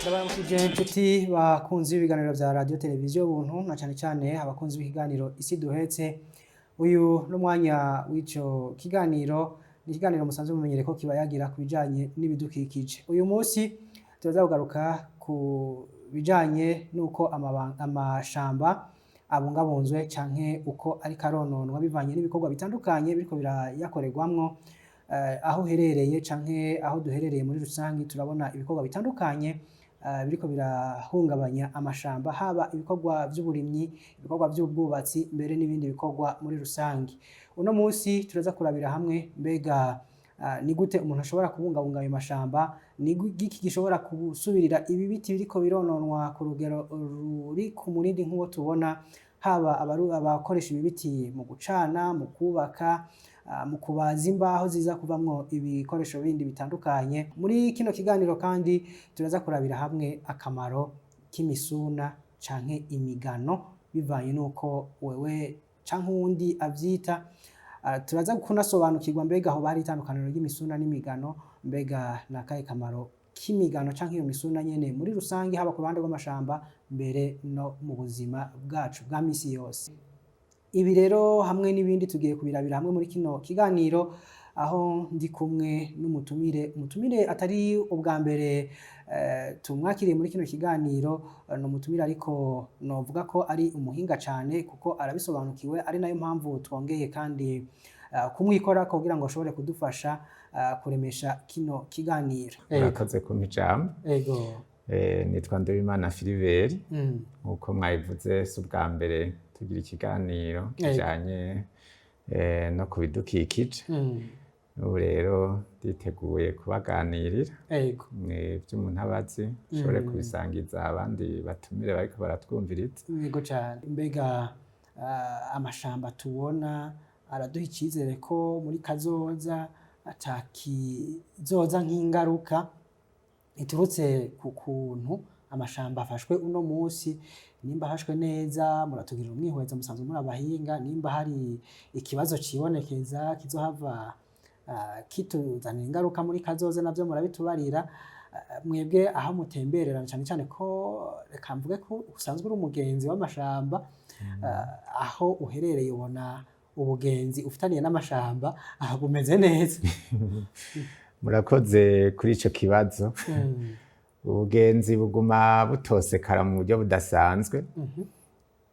Ndabaramukije inshuti bakunzi b'ibiganiro vya radio televiziyo Buntu, na cane cane abakunzi b'ikiganiro Isi Duhetse. Uyu n'umwanya w'ico kiganiro, ni ikiganiro musanzwe mumenyereye ko kiba yagira ku bijanye n'ibidukikije. Uyu munsi turaza kugaruka ku bijanye n'uko amashamba abungabunzwe canke uko ariko arononwa bivanye n'ibikorwa bitandukanye biriko birayakorerwamwo. Aho uherereye canke aho duherereye muri rusangi, turabona ibikorwa bitandukanye biriko birahungabanya amashamba, haba ibikorwa vy'uburimyi, ibikorwa vy'ubwubatsi, mbere n'ibindi bikorwa muri rusangi. Uno munsi turaza kurabira hamwe mbega ni gute umuntu ashobora kubungabunga ayo mashamba, ni giki gishobora gusubirira ibi biti biriko birononwa ku rugero ruri ku murindi nk'uwo tubona, haba abakoresha ibi biti mu gucana, mu kubaka, mu kubaza imbaho ziza kuvamwo ibikoresho bindi bitandukanye. Muri kino kiganiro kandi turaza kurabira hamwe akamaro k'imisuna canke imigano, bivanye n'uko wewe canke uwundi avyita. Turaza kunasobanukirwa mbega hoba hari itandukaniro ry'imisuna n'imigano, mbega ni akahe kamaro k'imigano canke iyo misuna nyene muri rusange, haba ku ruhande rw'amashamba mbere no mu buzima bwacu bwa misi yose. Ibi rero hamwe n'ibindi tugiye kubirabira hamwe muri kino kiganiro, aho ndi kumwe n'umutumire, umutumire atari ubwa mbere tumwakiriye muri kino kiganiro. Ni umutumire ariko novuga ko ari umuhinga cane kuko arabisobanukiwe, ari nayo mpamvu twongeye kandi kumwikorako kugira ngo ashobore kudufasha kuremesha kino kiganiro. Murakoze kumpa ijambo. Ego. Nitwa Nduwimana Philibert. Nkuko mwabivuze, si ubwa mbere tugira ikiganiro kijanye no ku bidukikije. Ubu rero nditeguye kubaganirira ivyo umuntu aba azi, nshobore kubisangiza abandi batumire bariko baratwumviriza. Yego cane. Mbega amashamba tubona araduha icizere ko muri kazoza atakizoza nk'ingaruka iturutse ku kuntu amashamba afashwe uno munsi? Nimba afashwe neza, muratugirira umwihwezo, musanzwe muri abahinga, nimba hari ikibazo cibonekeza kizohava kituzanira ingaruka muri kazoza, navyo murabitubarira. Mwebwe aho mutemberera, cane cane ko reka mvuge ko usanzwe uri umugenzi w'amashamba, aho uherereye ubona ubugenzi ufitaniye n'amashamba aha bumeze neza? Murakoze kuri ico kibazo. Ubugenzi buguma butosekara mu buryo budasanzwe.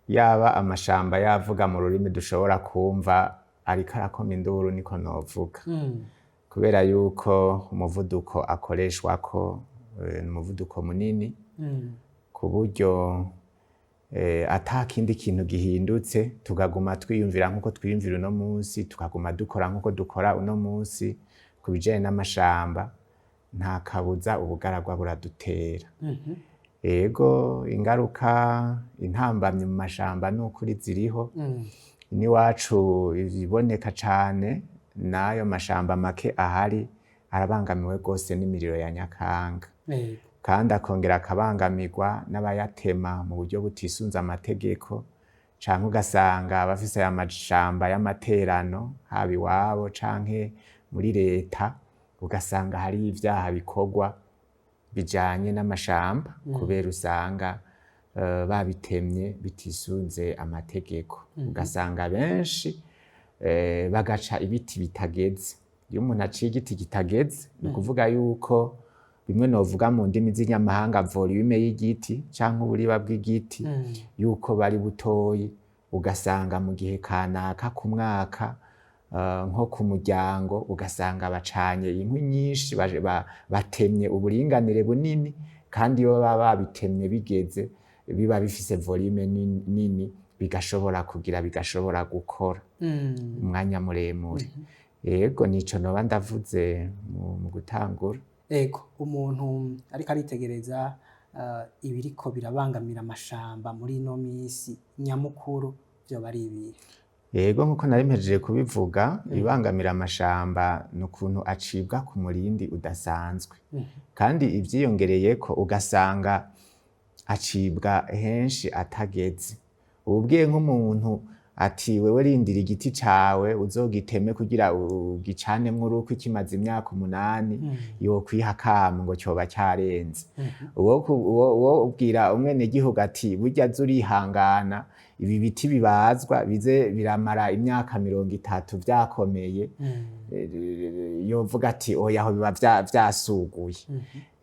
Yaba amashamba yavuga mu rurimi dushobora kumva, ariko arakoma induru, niko novuga, kubera yuko umuvuduko akoreshwako ni umuvuduko munini, ku buryo ata kindi kintu gihindutse, tukaguma twiyumvira nk'uko twiyumvira uno munsi, tukaguma dukora nk'uko dukora uno munsi ku bijanye n'amashamba, nta kabuza ubugaragwa buradutera. Ego, ingaruka, intambamyi mu mashamba n'ukuri ziriho. N'iwacu iboneka cane, n'ayo mashamba make ahari arabangamiwe rwose n'imiriro ya nyakanga, kandi akongera akabangamirwa n'abayatema mu buryo butisunze amategeko, canke ugasanga bafise aya mashamba y'amaterano, haba iwabo canke muri leta, ugasanga hari ivyaha bikorwa bijanye n'amashamba, kubera usanga babitemye bitisunze amategeko. Ugasanga benshi bagaca ibiti bitageze. Iyo umuntu aciye igiti kitageze, ni ukuvuga yuko bimwe novuga mu ndimi z'inyamahanga volume y'igiti canke uburiba bw'igiti yuko bari butoyi, ugasanga mu gihe kanaka ku mwaka, nko ku muryango, ugasanga bacanye inkwi nyinshi, batemye uburinganire bunini, kandi iyo baba babitemye bigeze, biba bifise volume nini, bigashobora kugira, bigashobora gukora umwanya muremure. Yego, nico noba ndavuze mu gutangura. Ego, umuntu ariko aritegereza ibiriko birabangamira amashamba muri ino misi nyamukuru vyoba ari ibihe? Yego, nkuko nari mpejeje kubivuga, ibibangamira amashamba ni ukuntu acibwa ku murindi udasanzwe, kandi ivyiyongereyeko ugasanga acibwa henshi atageze. Ubwiye nk'umuntu ati wewe rindira igiti cawe uzogiteme kugira ugicanemwo urukwi kimaze imyaka 8, yokwiha akamo ngo coba carenze. Uwo ubwira umwenegihugu ati burya aza urihangana, ibi biti bibazwa bize biramara imyaka 30 vyakomeye, yovuga ati oya, aho biba vyasuguye.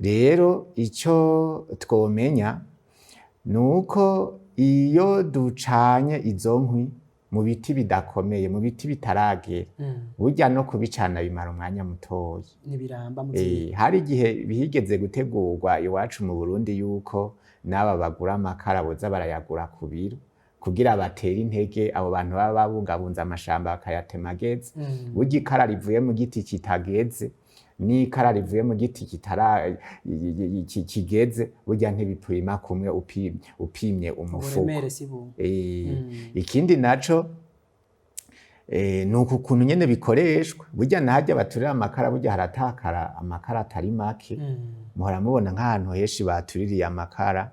Rero ico twomenya ni uko iyo ducanye izo nkwi mu biti bidakomeye, mu biti bitaragera, burya no kubicana bimara umwanya mutoya. Ntibiramba mu Hari igihe bihigeze gutegurwa iwacu mu Burundi yuko n'aba bagura amakara boza barayagura ku biro kugira batere intege abo bantu baba babungabunze amashamba bakayatema ageze. Burya ikara rivuye mu giti kitageze n'ikara rivuye mu giti kitara kigeze, burya ntibipima kumwe upimye umufuko. Uburemere si bumwe. Ikindi naco ni uku kuntu nyene bikoreshwa. Burya naharya baturira amakara, burya haratakara amakara atari make. Muhora mubona nk'ahantu henshi batuririye amakara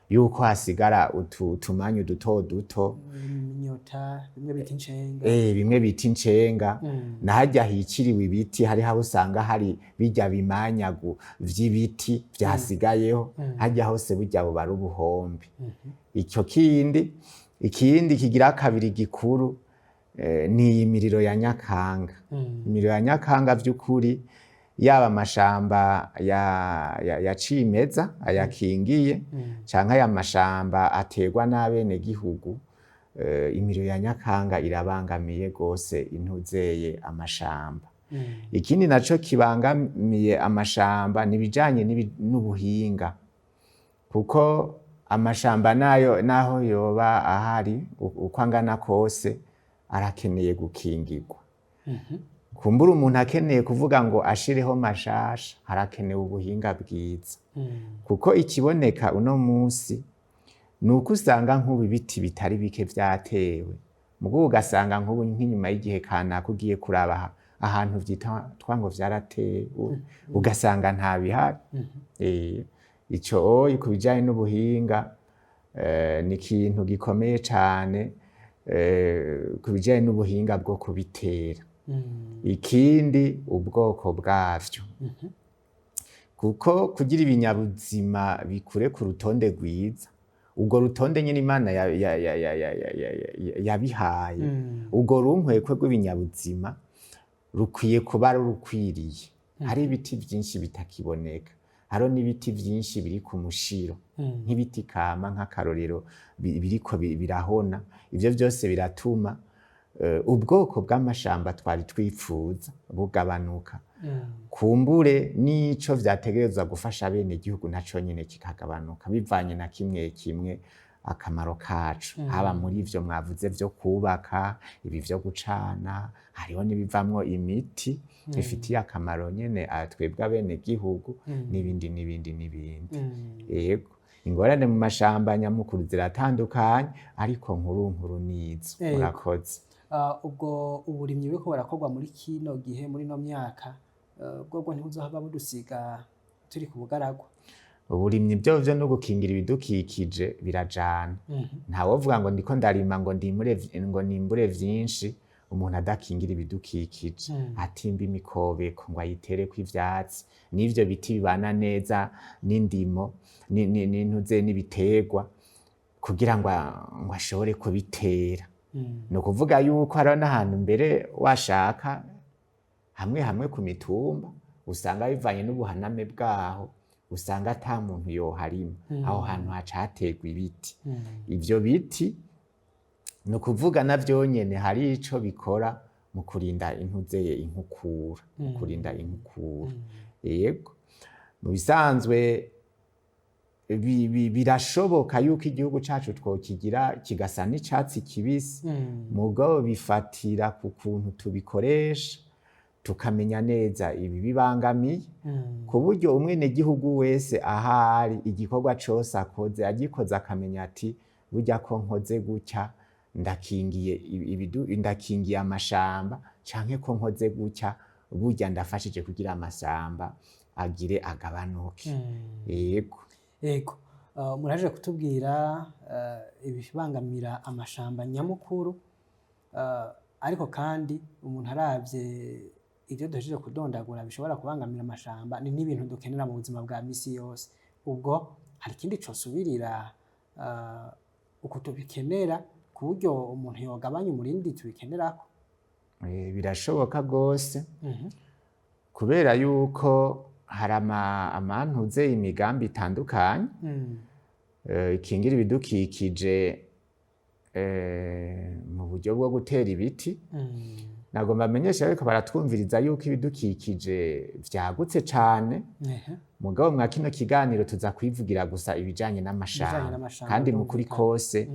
yuko hasigara utumanyu duto duto, iminyota, bimwe bita incenga. Bimwe bita incenga. Naharya hiciriwe ibiti, hariho aho usanga hari birya bimanyagu vy'ibiti vyasigayeho. Harya hose burya buba ari ubuhombe. Ico kindi, ikindi kigira kabiri gikuru, ni iyi miriro ya nyakanga. Imiriro ya nyakanga vy'ukuri, yaba amashamba ya cimeza ayakingiye canke aya mashamba aterwa n'abenegihugu, imiriro ya nyakanga irabangamiye gose intuzeye amashamba. Ikindi naco kibangamiye amashamba ni ibijanye n'ubuhinga, kuko amashamba nayo naho yoba ahari uko angana kose arakeneye gukingirwa. Kumbura umuntu akeneye kuvuga ngo ashireho mashasha, harakenewe ubuhinga bwiza, kuko ikiboneka uno munsi ni uko usanga nk'ubu ibiti bitari bike vyatewe, mugo ugasanga nk'ubu nk'inyuma y'igihe kanaka ugiye kuraba ahantu vyitwa ngo vyaratewe, ugasanga nta bihari. Ico oyi ku bijanye n'ubuhinga ni ikintu gikomeye cane, ku bijanye n'ubuhinga bwo kubitera. Ikindi, ubwoko bwavyo, kuko kugira ibinyabuzima bikure ku rutonde rwiza, urwo rutonde nyene Imana yabihaye, urwo runkwekwe rw'ibinyabuzima rukwiye kuba rurukwiriye. Hari ibiti vyinshi bitakiboneka, hariho n'ibiti vyinshi biri ku mushiro, nk'ibiti kama nk'akarorero biriko birahona. Ivyo vyose biratuma ubwoko bw'amashamba twari twipfuza bugabanuka. Kumbure n'ico vyategerezwa gufasha abenegihugu naco nyene kikagabanuka, bivanye na kimwe kimwe akamaro kaco, haba muri ivyo mwavuze vyo kubaka, ibi vyo gucana, hariho n'ibivamwo imiti bifitiye akamaro nyene twebwe abenegihugu, n'ibindi n'ibindi n'ibindi. Yego, ingorane mu mashamba nyamukuru ziratandukanye, ariko nkuru nkuru nizo. Murakoze. Ubwo uburimyi buriko burakorwa muri kino gihe, muri ino myaka, bwobwo ntibuzohava budusiga turi ku bugaragwa? Uburimyi vyovyo no gukingira ibidukikije birajana. Ntawovuga ngo ndiko ndarima ngo ndimure ngo nimbure vyinshi umuntu adakingira ibidukikije, atimba imikobeko ngo ayitereko ivyatsi n'ivyo biti bibana neza n'indimo n'intuze n'ibiterwa kugira ngo ashobore kubitera. Ni ukuvuga yuko hariho n'ahantu mbere washaka hamwe hamwe ku mitumba usanga bivanye n'ubuhaname bwaho, usanga ata muntu yoharima. Aho hantu haca haterwa ibiti. Ivyo biti ni ukuvuga navyo nyene hari ico bikora mu kurinda intuzeye inkukura, mu kurinda inkukura. Yego, mu bisanzwe birashoboka yuko igihugu cacu twokigira kigasa n'icatsi kibisi, mugabo bifatira ku kuntu tubikoresha, tukamenya neza ibi bibangamiye, ku buryo umwenegihugu wese ahari igikorwa cose akoze agikoze akamenya ati burya ko nkoze gutya ndakingiye ndakingiye amashamba, canke ko nkoze gutya burya ndafashije kugira amashamba agire agabanuke. Yego. Yego. Muraje kutubwira ibibangamira amashamba nyamukuru. Ariko kandi umuntu aravye ivyo duhejeje kudondagura bishobora kubangamira amashamba, ni n'ibintu dukenera mu buzima bwa misi yose. Ubwo hari ikindi cosubirira uku tubikenera, ku buryo umuntu yogabanya umurindi tubikenerako? Birashoboka rwose, kubera yuko hari amantuze imigambi itandukanye ikingira ibidukikije mu buryo bwo gutera ibiti. Nagomba amenyesha ariko baratwumviriza yuko ibidukikije vyagutse cane, mugabo mwa kino kiganiro tuza kwivugira gusa ibijanye Ibijanye n'amashamba, n'amashamba, kandi mu kuri birumvikana. kose,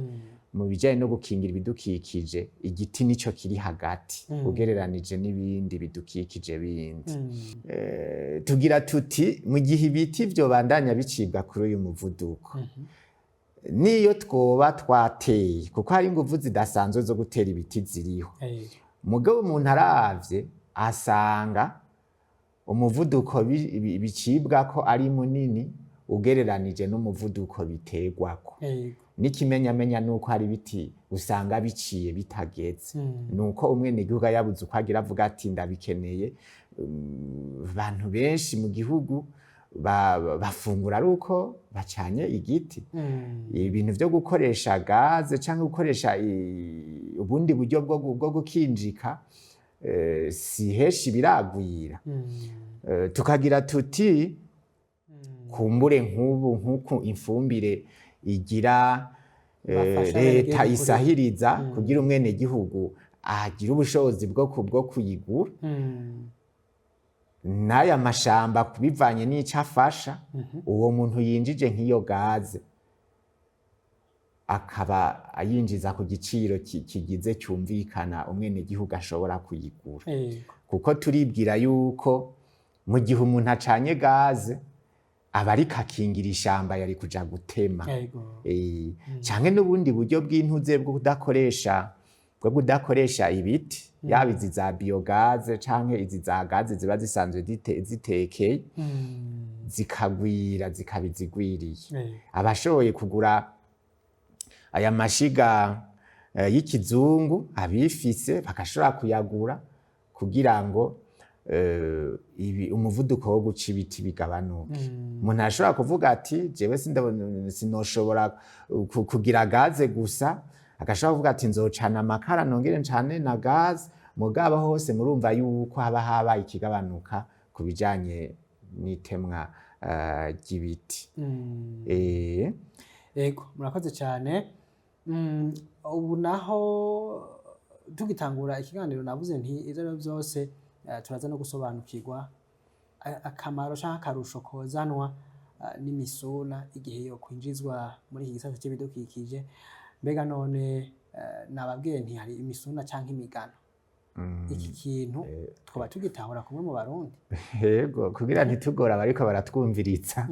mu bijanye no gukingira ibidukikije, igiti nico kiri hagati ugereranije n'ibindi bidukikije bindi. Tugira tuti mu gihe ibiti vyobandanya bicibwa kuri uyu muvuduko, niyo twoba twateye, kuko hari inguvu zidasanzwe zo gutera ibiti ziriho, mugabo umuntu aravye asanga umuvuduko bicibwako ari munini ugereranije n'umuvuduko biterwako. N'ikimenyamenya nuko hari ibiti usanga biciye bitageze, nuko umwenegihugu yabuze uko agira avuga ati ndabikeneye. Abantu benshi mu gihugu bafungura ari uko bacanye igiti. Ibintu vyo gukoresha gaze canke gukoresha ubundi buryo bwo gukinjika, si henshi biragwira. Tukagira tuti kumbure nk'ubu nk'uku ifumbire igira, Bafasha leta abenegihugu isahiriza kugira umwenegihugu agira ubushobozi bwo kuyigura, n'aya mashamba bivanye n'ico afasha, uwo muntu yinjije nk'iyo gaze akaba ayinjiza ku giciro kigize cyumvikana umwenegihugu ashobora kuyigura, kuko turibwira yuko mu gihe umuntu acanye gaze aba ariko akingira ishamba yari kuja gutema. Canke n'ubundi buryo bw'intuze bwo kudakoresha ibiti, yaba izi za biogaze canke izi za gaze ziba zisanzwe zitekeye, zikagwira zikaba izigwiriye, abashoboye kugura aya mashiga y'ikizungu abifise bagashobora kuyagura kugira ngo umuvuduko wo guca ibiti bigabanuke. Umuntu arashobora kuvuga ati jewe sinoshobora kugira gaze gusa, agashobora kuvuga ati nzocana amakara nongere ncane na gaze. Mugabo hose murumva yuko haba habaye ikigabanuka ku bijanye n'itemwa ry'ibiti. Yego, murakoze cyane. Ubu naho tugitangura ikiganiro navuze nti ivyo arivyo byose, turaza no gusobanukirwa akamaro canke akarusho kozanwa n'imisuna igihe yo kwinjizwa muri iki gisata c'ibidukikije. Mbega none, nababwiye nti hari imisuna canke imigano, iki kintu twaba tugitahura kumwe mu Barundi? Yego, kugira ntitugora abariko baratwumviriza,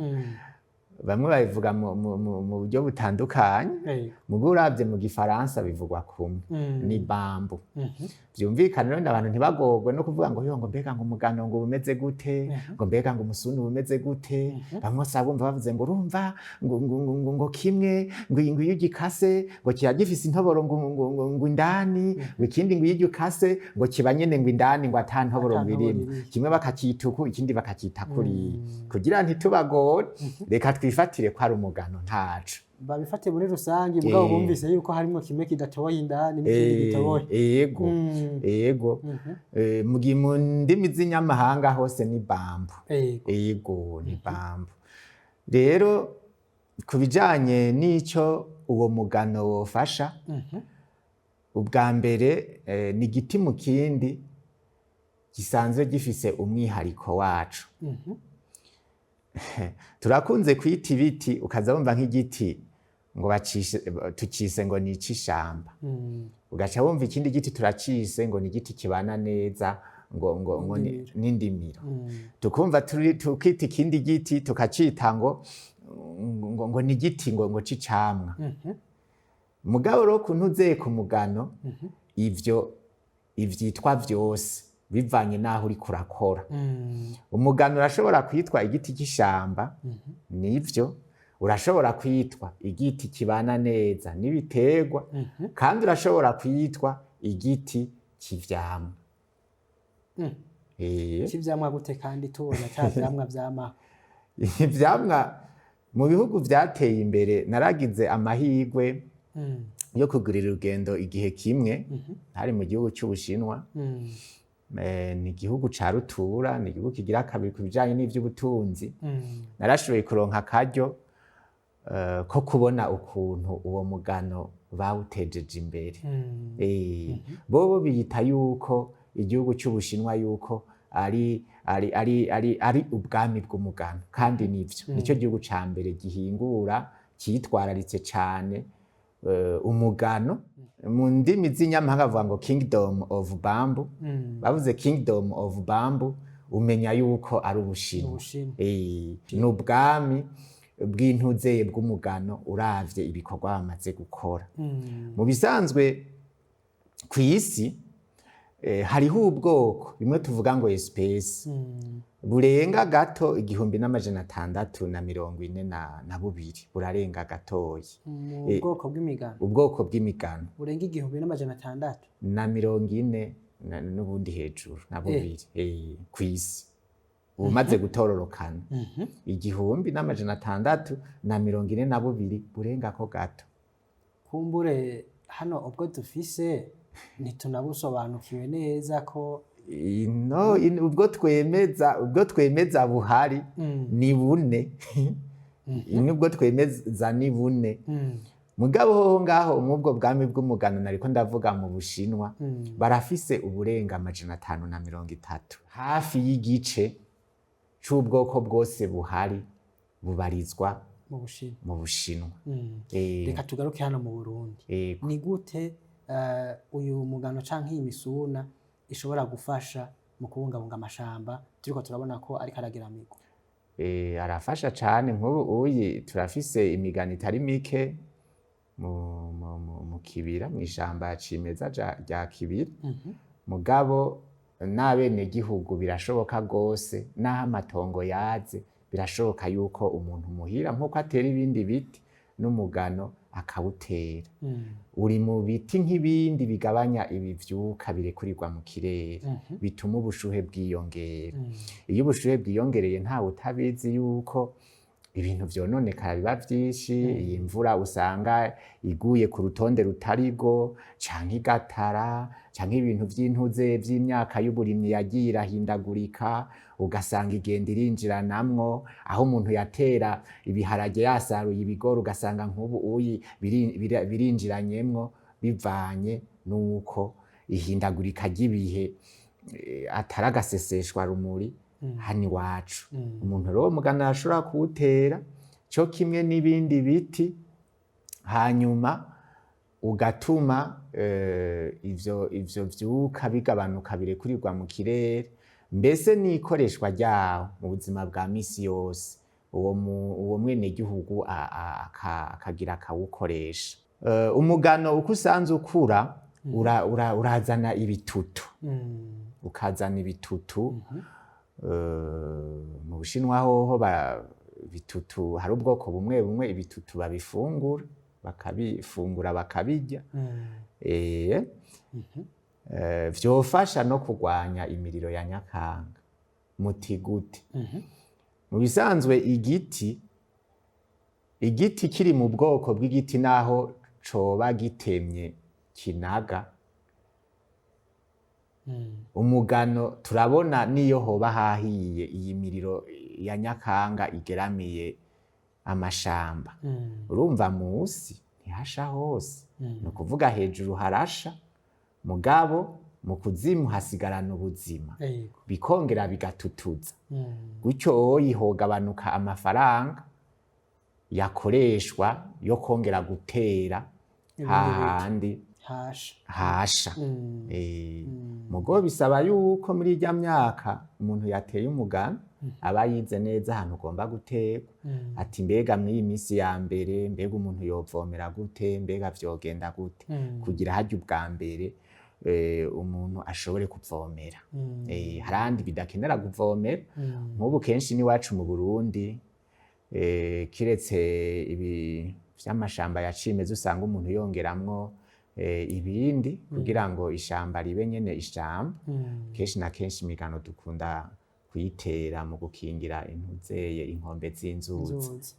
bamwe babivuga mu buryo butandukanye, mugo uravye mu gifaransa bivugwa kumwe, ni bambou. Vyumvikana rero abantu ntibagorwe no kuvuga ngo yo ngo mbega ngo umugano ngo umeze gute, ngo mbega ngo umusunu umeze gute. Bamwe usanga bumva bavuze ngo urumva ngo kimwe ngo iyo ugikase ngo kiba gifise intoboro ngo indani, ngo ikindi ngo iyo ugikase ngo kiba nyene ngo indani ngo ata ntoboro Ata ngo ntoboro irimo. iriyo. Kimwe bakacita uku, ikindi bakacita kuriya. Kugira ntitubagore, reka twifatire ko ari umugano ntaco. Babifate muri rusange, mugabo bumvise yuko harimwo kimwe kidatoboye indani n'ikindi gitoboye. Yego. Yego. Mu gihe mu ndimi z'inyamahanga hose ni bambou. Yego, ni bambou. Rero ku bijanye n'ico uwo mugano wofasha, ubwa mbere, ni igiti mu kindi gisanzwe gifise umwihariko waco. Turakunze kwita ibiti, ukaza wumva nk'igiti ngo bacishe tucise ngo ni ic'ishamba, ugaca wumva ikindi giti turacise ngo ni igiti kibana neza ngo N'indimiro. n'indimiro. Tukumva tukita ikindi giti tukacita ngo ni igiti ngo c'icamwa. Mugabo rero kuntu uzeye ku mugano, ivyo ivyitwa vyose bivanye n'aho uriko urakora. Umugano urashobora kwitwa igiti c'ishamba, nivyo, urashobora kwitwa igiti kibana neza n'ibiterwa, kandi urashobora kwitwa Igiti c'ivyamwa. C'ivyamwa gute kandi tubona ca vyamwa vyamaho? Ivyamwa mu bihugu vyateye imbere, naragize amahirwe yo kugirira urugendo igihe kimwe, hari mu gihugu c'Ubushinwa. Ni igihugu ca rutura, ni igihugu kigira kabiri ku bijanye n'ivy'ubutunzi. Narashoboye kuronka akaryo ko kubona ukuntu uwo mugano bawutejeje imbere. Bobo biyita yuko igihugu c'Ubushinwa yuko ari ubwami bw'umugano, kandi nivyo. Nico gihugu ca mbere gihingura, cyitwararitse cane umugano. Mu ndimi z'inyamahanga bavuga ngo "Kingdom of Bamboo". Bavuze "Kingdom of Bamboo", umenya yuko ari Ubushinwa. Ubushinwa. Ni ubwami bw'intuzeye bw'umugano, uravye ibikorwa bamaze gukora. Mu bisanzwe ku isi hariho ubwoko bimwe tuvuga ngo espèces burenga gato 1642, burarenga gatoyi. Mu bwoko bw'imigano? Ubwoko bw'imigano. Burenga 1600? Na 40 n'ubundi hejuru na bubiri ku isi bumaze gutororokana, 1642 burengako gato. Kumbure hano ubwo dufise ntitunabusobanukiwe neza ko. No, ubwo twemeza buhari ni bune. Nubwo twemeza ni bune. Mugabo hoho ngaho mw'ubwo bwami bw'umugano nariko ndavuga mu Bushinwa, barafise uburenga 530, hafi y'igice c'ubwoko bwose buhari bubarizwa mu Bushinwa. Mu Bushinwa. Reka tugaruke hano mu Burundi. Yego. Ni gute uyu mugano canke iyi misuna ishobora gufasha mu kubungabunga amashamba, turiko turabona ko ariko arageramirwa? Arafasha cane. Nk'ubu uyi turafise imigano itari mike mu kibira, mw'ishamba cimeza rya Kibira. Mugabo n'abenegihugu birashoboka gose, n'aho amatongo yaze, birashoboka yuko umuntu muhira, nk'uko atera ibindi biti, n'umugano akawutera. Uri mu biti nk'ibindi bigabanya ibivyuka birekurirwa mu kirere, bituma ubushuhe bwiyongera. Iyo ubushuhe bwiyongereye, ntawe utabizi yuko ibintu vyononekara biba vyinshi. Iyi mvura usanga iguye ku rutonde rutarigo, canke igatara, canke ibintu vy'intuze vy'imyaka y'uburimyi yagiye irahindagurika, ugasanga igenda irinjiranamwo. Aho umuntu yatera ibiharage yasaruye ibigori, ugasanga nk'ubu uyi birinjiranyemwo, bivanye n'uko ihindagurika ry'ibihe atari agaseseshwa rumuri hano iwacu. Umuntu rero mugana arashobora kuwutera co kimwe n'ibindi biti, hanyuma ugatuma ivyo vyuka bigabanuka birekurirwa mu kirere. Mbese n'ikoreshwa ryawo mu buzima bwa misi yose, uwo mwenegihugu akagira akawukoresha. Umugano uko usanzwe ukura, urazana ibitutu. Ukazana ibitutu. Mu Bushinwa hoho ibitutu, hari ubwoko bumwe bumwe ibitutu babifungura, bakabifungura bakabirya. Vyofasha no kurwanya imiriro ya nyakanga. Muti gute? Mu bisanzwe igiti kiri mu bwoko bw'igiti, naho coba gitemye kinaga, umugano turabona niyo hoba hahiye, iyi miriro ya nyakanga igeramiye amashamba, urumva musi ntihasha hose. Ni ukuvuga hejuru harasha, mugabo mu kuzimu hasigarana ubuzima, bikongera bigatutuza. Gutyo hogabanuka amafaranga yakoreshwa yo kongera gutera ibindi biti. Hahandi hasha. Hasha. Mugo bisaba yuko muri irya myaka umuntu yateye umugano aba yize neza ahantu ugomba guterwa, ati mbega mw'iyi minsi ya mbere, mbega umuntu yovomera gute, mbega vyogenda gute, kugira harya ubwa mbere umuntu ashobore kuvomera. Harandi bidakenera kuvomera. Nk'ubu kenshi n'iwacu mu Burundi, kiretse ibi vy'amashamba ya cimeza usanga umuntu yongeramwo ibindi kugira ngo ishamba ribe nyene ishamba. Kenshi na kenshi imigano dukunda kuyitera mu gukingira intuzeye inkombe z'inzuzi. Inzuzi.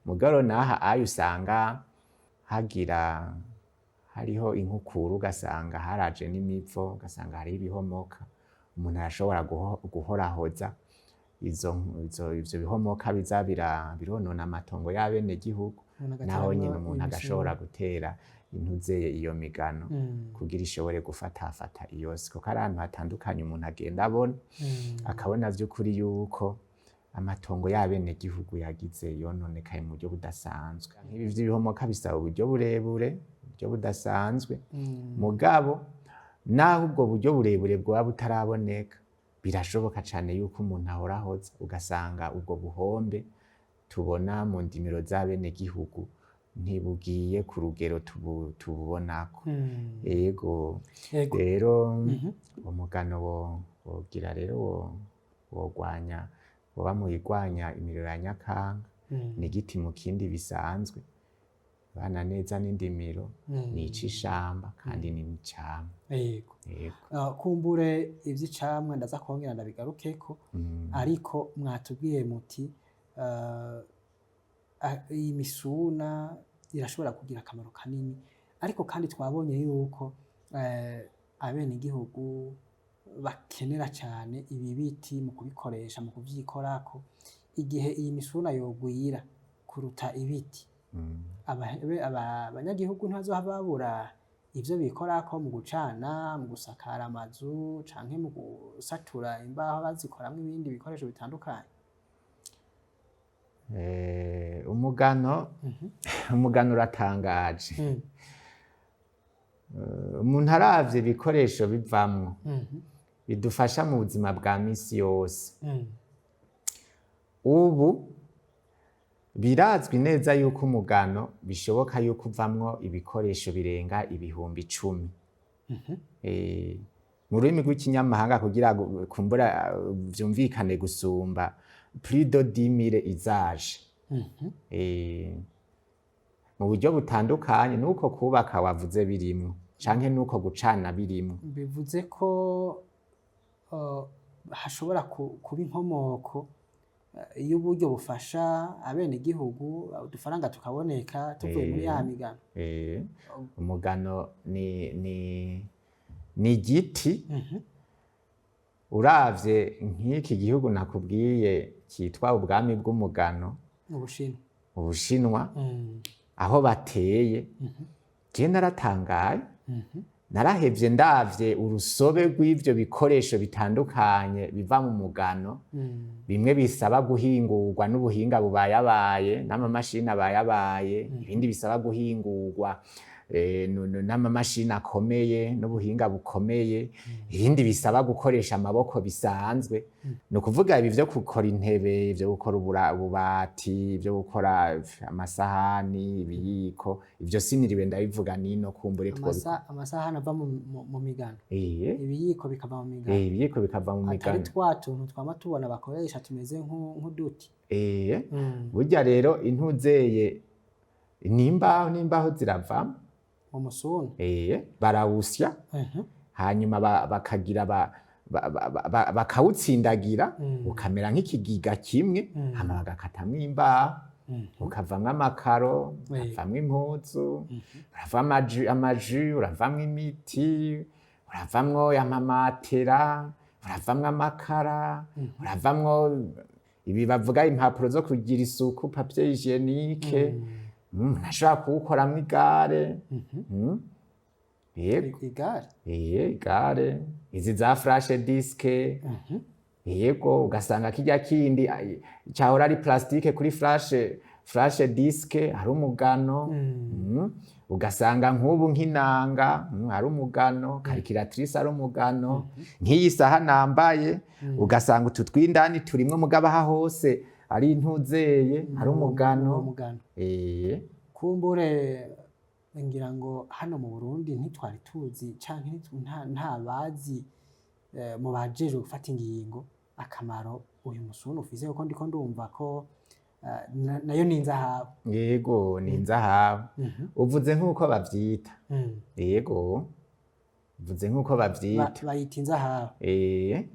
Mugabo naha ayo usanga hagira hariho inkukura, ugasanga haraje n'imivo, ugasanga hariho ibihomoka. Umuntu arashobora guhorahoza ivyo bihomoka biza bironona amatongo y'abenegihugu. Umuntu Naho agateramwo nyene umuntu imisuna. agashobora gutera intuzeye iyo migano kugira ishobore gufatafata iyo si, kuko ari ahantu hatandukanye umuntu agenda abona, akabona vy'ukuri yuko amatongo y'abenegihugu yagize yononekaye mu buryo budasanzwe. Nk'ibi vy'ibihomoka bisaba uburyo burebure, uburyo budasanzwe. Mugabo naho ubwo buryo burebure bwoba butaraboneka, birashoboka cane yuko umuntu ahora ahoza, ugasanga ubwo buhombe tubona mu ndimiro z'abenegihugu ntibugiye ku rugero tububonako. Ego. Rero umugano wogira rero wogwanya, woba muyigwanya imiriro ya nyakanga. Ni igiti mu kindi bisanzwe bana neza n'indimiro, ni ic'ishamba kandi ni n'icamwa. Yego. Yego. Kumbure ivy'icamwa ndaza kongera ndabigarukeko, ariko mwatubwiye muti iyi misuna irashobora kugira akamaro kanini, ariko kandi twabonye yuko abenegihugu bakenera cane ibi biti mu kubikoresha, mu kuvyikorako. Igihe iyi misuna yogwira kuruta ibiti, abanyagihugu ntibazohava babura ivyo bikorako mu gucana, mu gusakara amazu canke mu gusatura imbaho bazikoramwo ibindi bikoresho bitandukanye? Umugano uratangaje. Umuntu aravye ibikoresho bivamwo bidufasha mu buzima bwa misi yose. Ubu birazwi neza yuko umugano bishoboka yuko uvamwo ibikoresho birenga 10,000. Mu rurimi rw'ikinyamahanga, kugira ngo kumbura vyumvikane gusumba, plus de 10 000 usages. Mu buryo butandukanye, nuko kubaka wavuze birimwo, canke nuko gucana birimwo. Bivuze ko hashobora kuba inkomoko y'uburyo bufasha abenegihugu, udufaranga tukaboneka tuvuye muri ya migano. Umugano ni igiti. Uravye nk'iki gihugu nakubwiye citwa ubwami bw'umugano, Ubushinwa. Ubushinwa, aho bateye, je naratangaye, narahevye ndavye urusobe rw'ivyo bikoresho bitandukanye biva mu mugano. Bimwe bisaba guhingurwa n'ubuhinga bubayabaye n'amamashini abayabaye, ibindi bisaba guhingurwa n'amamashini akomeye n'ubuhinga bukomeye, ibindi bisaba gukoresha amaboko bisanzwe. Ni ukuvuga ibi vyo gukora intebe, ivyo gukora ububati, ivyo gukora amasahani, ibiyiko, ivyo siniriwe ndabivuga nino, kumbure Amasahani ava mu migano, ibiyiko bikava mu migano. Ibiyiko bikava mu Atari migano. twa tuntu twama tubona bakoresha tumeze nk'uduti. Burya rero intuzeye n'imbaho ziravamo. Mu musuna. Barawusya, hanyuma bakagira bakawutsindagira, ukamera nk'ikigiga kimwe, hama bagakatamwo imbaho, ukavamwo amakaro, ukavamwo impuzu, uravamwo amaji, uravamwo imiti, uravamwo amamatera, uravamwo amakara, uravamwo ibi bavuga impapuro zo kugira isuku, papier hygiénique. Ntashobora kuwukoramwo igare. Yego. Igare. Igare, izi za flash disk. Yego, ugasanga kirya kindi cahora ari plastique kuri flash disk hari umugano. Ugasanga nk'ubu nk'inanga hari umugano, calculatrice ari umugano, nk'iyi saha nambaye, ugasanga utu tw'indani turimwo, mugabo aha hose ari intuzeye, hari umugano. Umugano. Kumbure ngira ngo hano mu Burundi ntitwari tuzi canke nta bazi mu bajejwe gufata ingingo akamaro uyu musuna ufise, kuko ndiko ndumva ko Nayo ni inzahabu. Yego, ni inzahabu. Uvuze nk'uko bavyita. Yego, uvuze nk'uko bavyita. Bayita inzahabu. Eh.